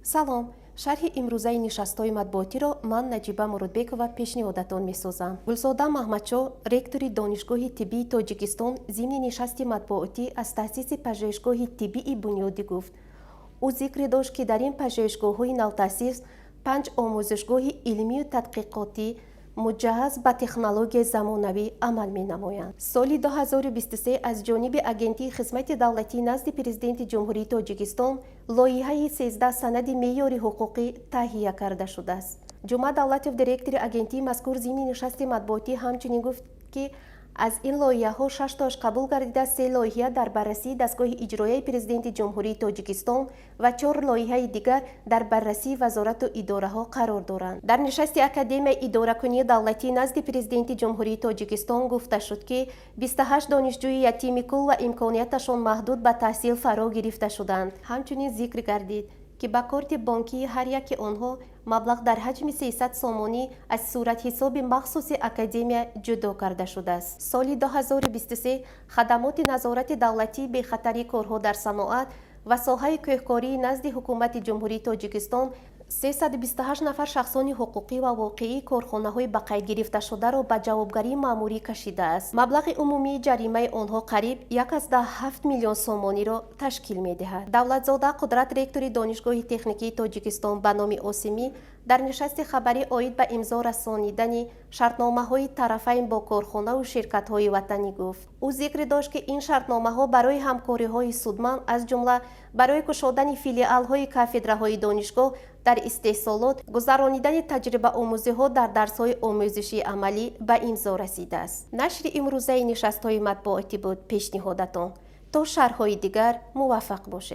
Салом! Шарҳи имрӯзаи нишастҳои матбуотиро ман, Наҷиба Муродбекова, пешниҳодатон месозам. Гулзода Маҳмадшоҳ, ректори Донишгоҳи тиббии Тоҷикистон, зимни нишасти матбуотӣ аз таъсиси пажӯҳишгоҳи тиббии бунёдӣ гуфт. Ӯ зикр дошт, ки дар ин пажӯҳишгоҳҳои навтаъсис панҷ омӯзишгоҳи илмию тадқиқотӣ, муҷаҳҳаз ба технологияи замонавӣ, амал менамоянд. Соли 2023 аз ҷониби Агентии хизмати давлатӣ назди Президенти Ҷумҳурии Тоҷикистон лоиҳаи 13 санади меъёри ҳуқуқӣ таҳия карда шудааст. Ҷума Давлатов, директори агентии мазкур, зимни нишасти матбуотӣ ҳамчунин гуфт, ки аз ин лоиҳаҳо шаштоаш қабул гардида, се лоиҳа дар баррасии дастгоҳи иҷроияи Президенти Ҷумҳурии Тоҷикистон ва чор лоиҳаи дигар дар баррасии вазорату идораҳо қарор доранд. Дар нишасти Академияи идоракунии давлатӣ назди Президенти Ҷумҳурии Тоҷикистон гуфта шуд, ки 28 донишҷӯи ятими кул ва имконияташон маҳдуд ба таҳсил фаро гирифта шуданд. Ҳамчунин зикр гардид, ки ба корти бонкии ҳар яки онҳо маблағ дар ҳаҷми 300 сомонӣ аз суратҳисоби махсуси академия ҷудо карда шудааст. Соли 2023 хадамоти назорати давлатии бехатарии корҳо дар саноат ва соҳаи кӯҳкории назди Ҳукумати Ҷумҳурии Тоҷикистон 328 нафар шахсони ҳуқуқӣ ва воқеии корхонаҳои ба қайд гирифташударо ба ҷавобгарии маъмурӣ кашидааст. Маблағи умумии ҷаримаи онҳо қариб 1,7 миллион сомониро ташкил медиҳад. Давлатзода Қудрат, ректори Донишгоҳи техникии Тоҷикистон ба номи Осимӣ, дар нишасти хабарӣ оид ба имзо расонидани шартномаҳои тарафайн бо корхонаву ширкатҳои ватанӣ гуфт. Ӯ зикр дошт, ки ин шартномаҳо барои ҳамкориҳои судманд, аз ҷумла барои кушодани филиалҳои кафедраҳои донишгоҳ дар истеҳсолот, гузаронидани таҷрибаомӯзиҳо дар дарсҳои омӯзишии амалӣ ба имзо расидааст. Нашри имрӯзаи нишастҳои матбуотӣ буд пешниҳодатон. То шарҳҳои дигар муваффақ бошед.